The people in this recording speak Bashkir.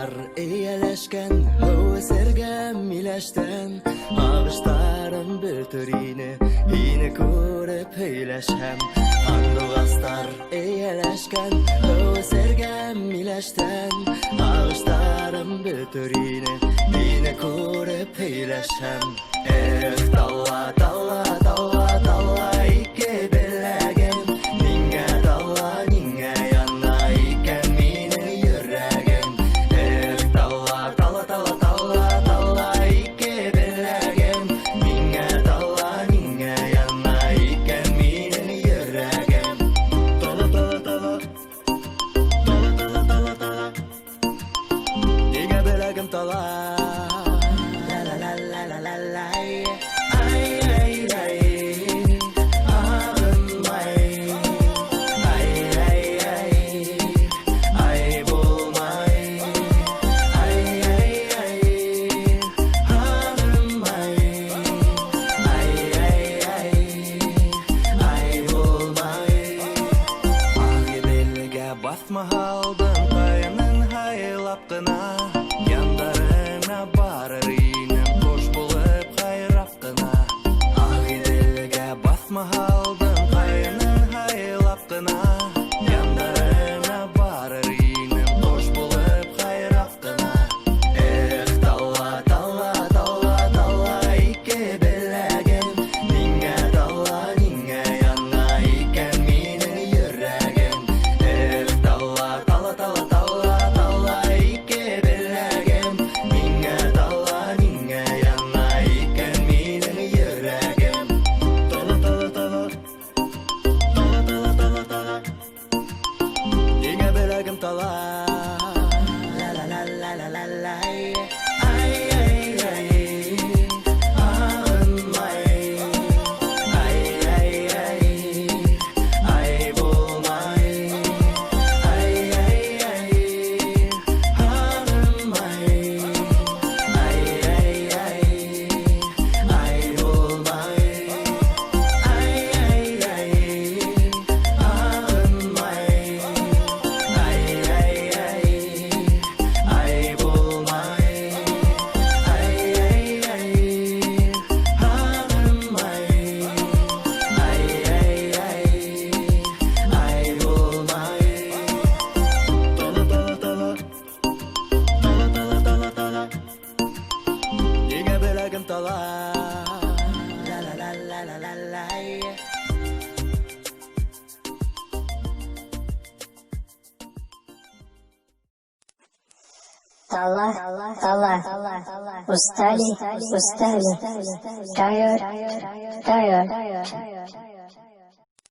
Һандуғастар эйәләшкән, һыу эсергә миләштән. Һағыштарым бөтөр ине, һине күреп һөйләшһәм. Һандуғастар эйәләшкән, һыу эсергә миләштән. Һағыштарым бөтөр ине, һине күреп һөйләшһәм. Эх, тала, тала, тала, тала, ике беләгем. Ниңә тала, ниңә яна икән минең йөрәгем? Эх, тала, тала, тала, тала, тала, ике беләгем. Ниңә тала, ниңә яна икән минең йөрәгем? Тала, тала, тала, тала, тала, тала, тала. Ниңә беләгем тала? Ла ла ла ла ла ла ла. Ай ай ай, һағынмай. Ай ай ай, ай булмай. Ай ай ай, һағынмай. Ай ай ай, ай булмай. Ағиҙелгә баҫма һалдым, ҡайынын һайлап ҡына. Яндарына барыр инем, ҡош булып һайрап ҡына. Ағиҙелгә баҫма һалдым, ҡайынын һайлап ҡына. Яндарына барыр инем, ҡош булып һайрап ҡына. Эх, тала, тала, тала, тала, ике беләгем. Ниңә тала, ниңә яна икән минең йөрәгем? Эх, тала, тала, тала, тала, тала, ике беләгем. Ниңә тала, ниңә яна икән минең йөрәгем? Тала, тала, тала, тала, тала, тала, тала. Ниңә беләгем тала? Ла ла ла ла ла ла ла. Ай ай ай, һағынмай. Ай ай ай, ай булмай. Ай ай ай, һағынмай. Ай ай ай, ай булмай. Ай ай ай, һағынмай. Ай ай ай, ай булмай. Ай ай ай, һағынмай. Ай ай ай, ай булмай. Тала, тала, тала, тала, тала, тала, тала. Ниңә беләгем тала? Ла ла ла ла ла ла ла. Тала, тала, устали, устали, tired, tired.